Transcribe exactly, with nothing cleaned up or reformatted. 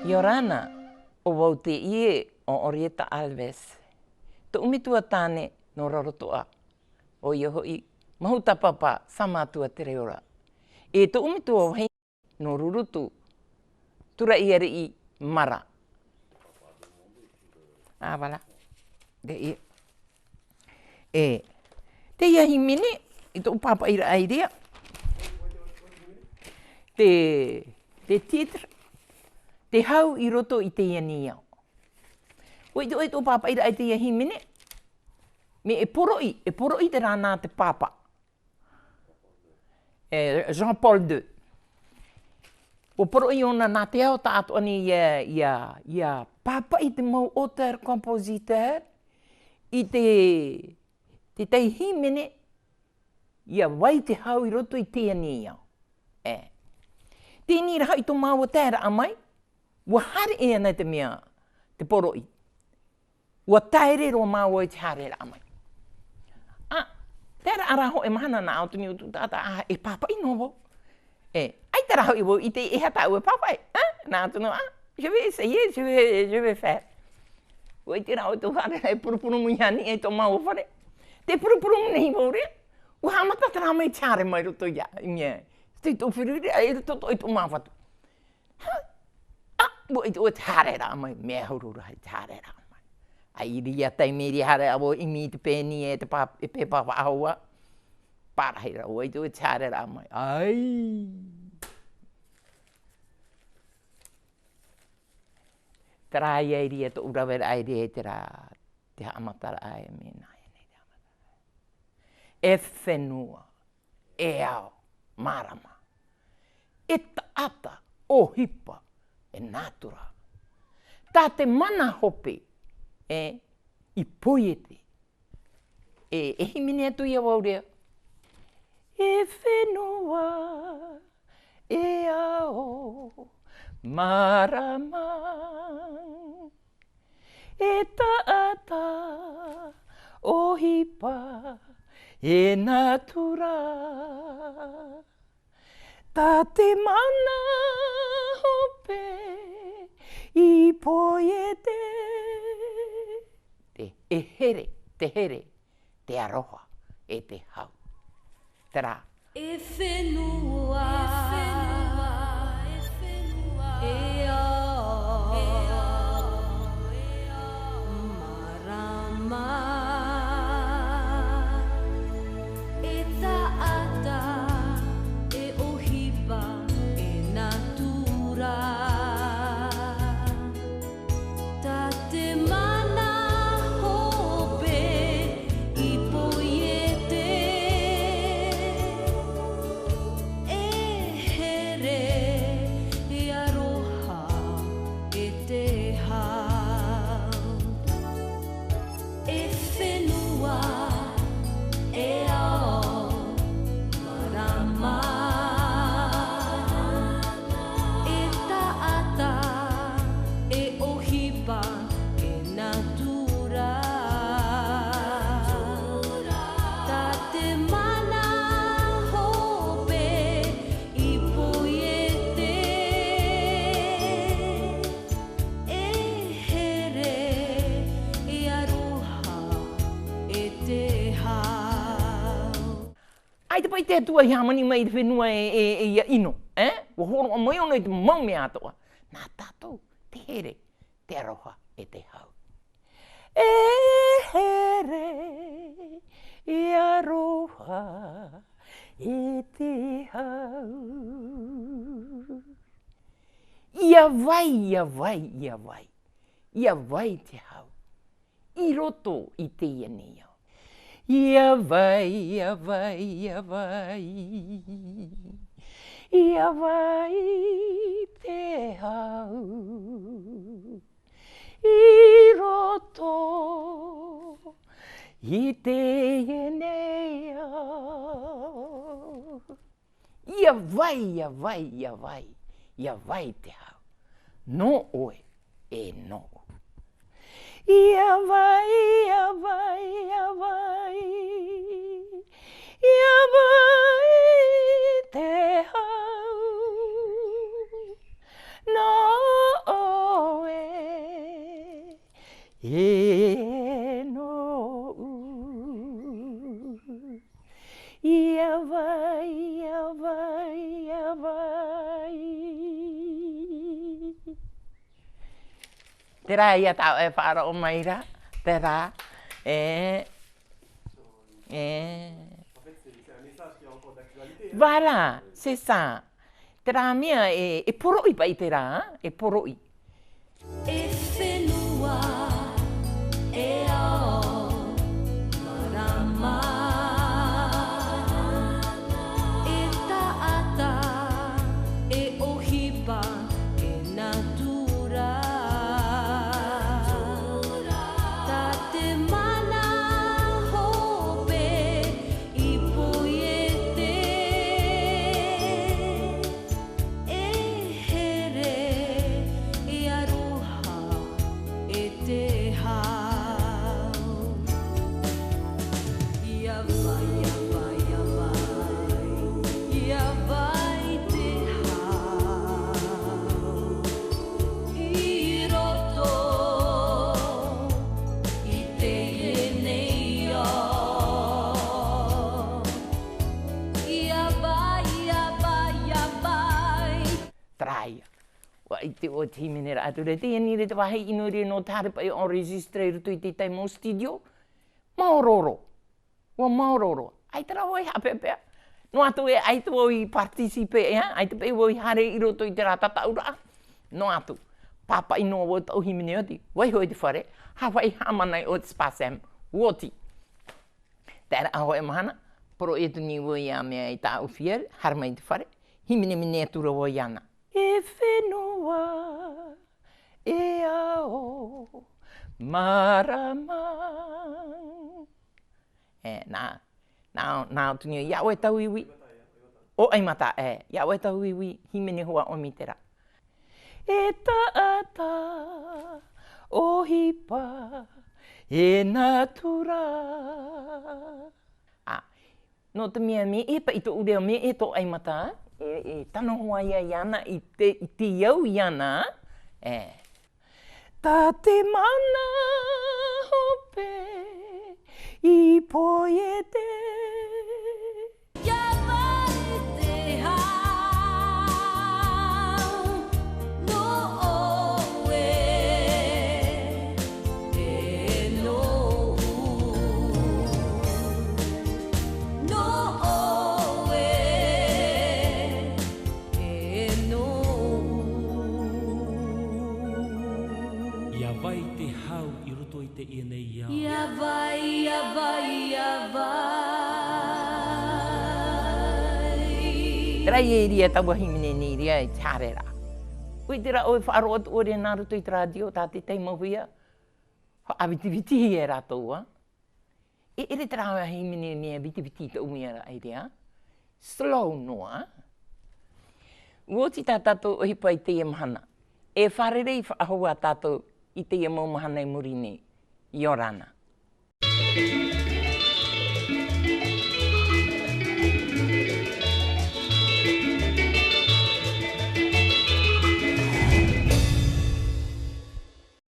ʻIa ora na, ʻo vau teie ʻo Orieta Alves. Tōʻu metua tāne nō Rarotoʻa, ʻoia hoʻi, Mahutapapa Samātua Tereora. E tōʻu metua vahine nō Rurutu, Turaʻi Ariʻi Mara. Ah, voilà. Teie. E, teie hīmene, i tōʻu pāpaʻiraʻa i reira. Te, te titre, Te hau i roto i teie nei ao. ʻUa ʻite ʻoe i tōʻu pāpaʻiraʻa i teie hīmene, mea e poroʻi, e poroʻi terā nā te pāpā. E, Jean-Paul deux. ʻUa poroʻi ʻōna nā te ao tāʻatoʻa nei ʻia, ʻia, ʻia pāpaʻi te mau auteur-compositeur i te, te tahi hīmene, ʻia vai te hau i roto i teie nei ao. E. Teie rā hoʻi tō māua taeraʻa mai, ʻua haere ʻē ana te mea, te poroʻi. ʻUa taere roa māua i te haereraʻa mai. Ah, terā rā hoʻi mahana nā ʻō atu nei ʻo tōʻu taʻata, ah, e pāpaʻi noa vau. E, ʻaita rā hoʻi vau i ʻite e aha tāʻu e pāpaʻi, ah, nā ʻō atu nei, ah, je vais essayer, je vais, je vais faire. ʻUa ʻite rā ʻoe tō haere e purupurumu i ani e tō māua fare. Tē purupurumu nei vau ra, ʻua haʻamata terā mea i te haere mai roto ia, i mea. Tei tō whiri ra, e roto i tō māua fatu. Ha? Ah, ʻua ʻite ʻoe te haereraʻa mai, mea huru rahi te haereraʻa mai. ʻAita i reira taime i reira haere ʻo vau i ʻimi i te pēni e te pā-, e pēpā faʻahou. Pārahi ra, ʻua ʻite ʻoe te haereraʻa mai. Ai. Terā ia i reira tōʻu raveraʻa i reira, terā te haʻamataraʻa e mea nā ia nei te haʻamataraʻa. E fenua, e ao, marama. E taʻata, ʻohipa, e natura. Tā te mana hope, e, i poiete. E, e hīmene atu ia vau ra. E fenua, e ao, marama. E taʻata, ʻohipa, e natura. Tā te mana hope i poiete. Te, e here, te here, te aroha, e te hau. Terā. E fenua, e ao, marama. E taʻata, e ʻohipa, e natura. Tā te mana hope i poiete. E here, e aroha, e te hau. E fenua, e ao, marama. E taʻata, e ʻohipa, e natura. Tā te mana hope i poiete. E here, e aroha, e te hau. ʻAita paʻi te Atua i hāmani mai i te fenua e, e, e ʻia ʻino, e? ʻUa hōroʻa mai ʻōna i te mau mea atoʻa. Nā tātou, te here, te aroha, e te hau. E here, e aroha, e te hau. ʻIa vai, ʻia vai, ʻia vai. ʻIa vai te hau. I roto i teie nei ao. ʻIa vai, ʻia vai, ʻia vai. ʻIa vai te hau. I roto i teie nei ao. ʻIa vai, ʻia vai, ʻia vai, ʻia vai te hau. Nō ʻoe, e nōʻu. ʻIa vai, ʻia vai, ʻia vai, ʻia vai te hau nō ʻoe e nōʻu. ʻIa vai, ʻia vai, ʻia vai. Terā ia tāʻu e faʻaroʻo mai ra, terā, e, e. Voilà, c'est ça. Terā mea e, e poroʻi paʻi terā, e poroʻi. E fenua, e ao, marama, e taʻata, e ʻohipa, e natura. Tā te mana hope i poiete. E here, e aroha, e te hau. ʻIa vai, ʻia vai, ʻia vai, ʻia vai te hau. I roto i teie nei ao. ʻIa vai, ʻia vai, ʻia vai. Terā ia. ʻUa ʻite ʻoe te hīmene ra atu ra, teie nei te vāhi ʻino ra nō te haere paʻi enregistré i roto i te tahi mau studio. Māuruuru. ʻUa māuruuru. ʻAita rā vau i haʻapeʻapeʻa. Noa atu e, ʻaita vau i participer, ʻaita paʻi vau i haere i roto i terā tataʻuraʻa. Noa atu. Pāpaʻi noa vau tāʻu hīmene oti. Vaiiho i te fare. Haʻavāhi haʻamanaʻo i te Spasem. Oti. Terā hoʻi mahana, poroʻi atu nei vau ia mea i tāʻu fiere, haere mai i te fare, hīmenemene atu ra vau iāna. E fenua, e ao, marama. E, nā, nā, nā atu nei, ia ʻoe tauiui. ʻO ʻaimata, e, ia ʻoe tauiui, hīmene hoʻi ʻoe mai terā. E taʻata, ʻohipa, e natura. A, nō te mea, mea e paʻi tōʻu reo, mea e tō ʻaimata, e, e tano hoʻi ia iāna, i te, i te au iāna, e. Tā te mana hope i poiete. ʻIa vai te hau nō ʻoe e nōʻu. Nō ʻoe e nōʻu. ʻIa vai te hau i roto i teie nei ao. ʻIa vai, ʻia vai, ʻia vai. Terā ia i reira taua hīmene nei i reira i te haere ra. ʻUa ʻite ra ʻoe, faʻaroʻo atu ʻoe nā roto i te rātio, tā te tahi mau huia, faʻavitivitihia e rātou, ā. E ʻere terā hīmene mea vitiviti i tōʻu mea ra, ʻaita. Slow noa. ʻUa oti tā tātou ʻohipa i teie mahana. E fārerei faʻahou ā tātou i teie mau mahana i muri nei. ʻIa ora na.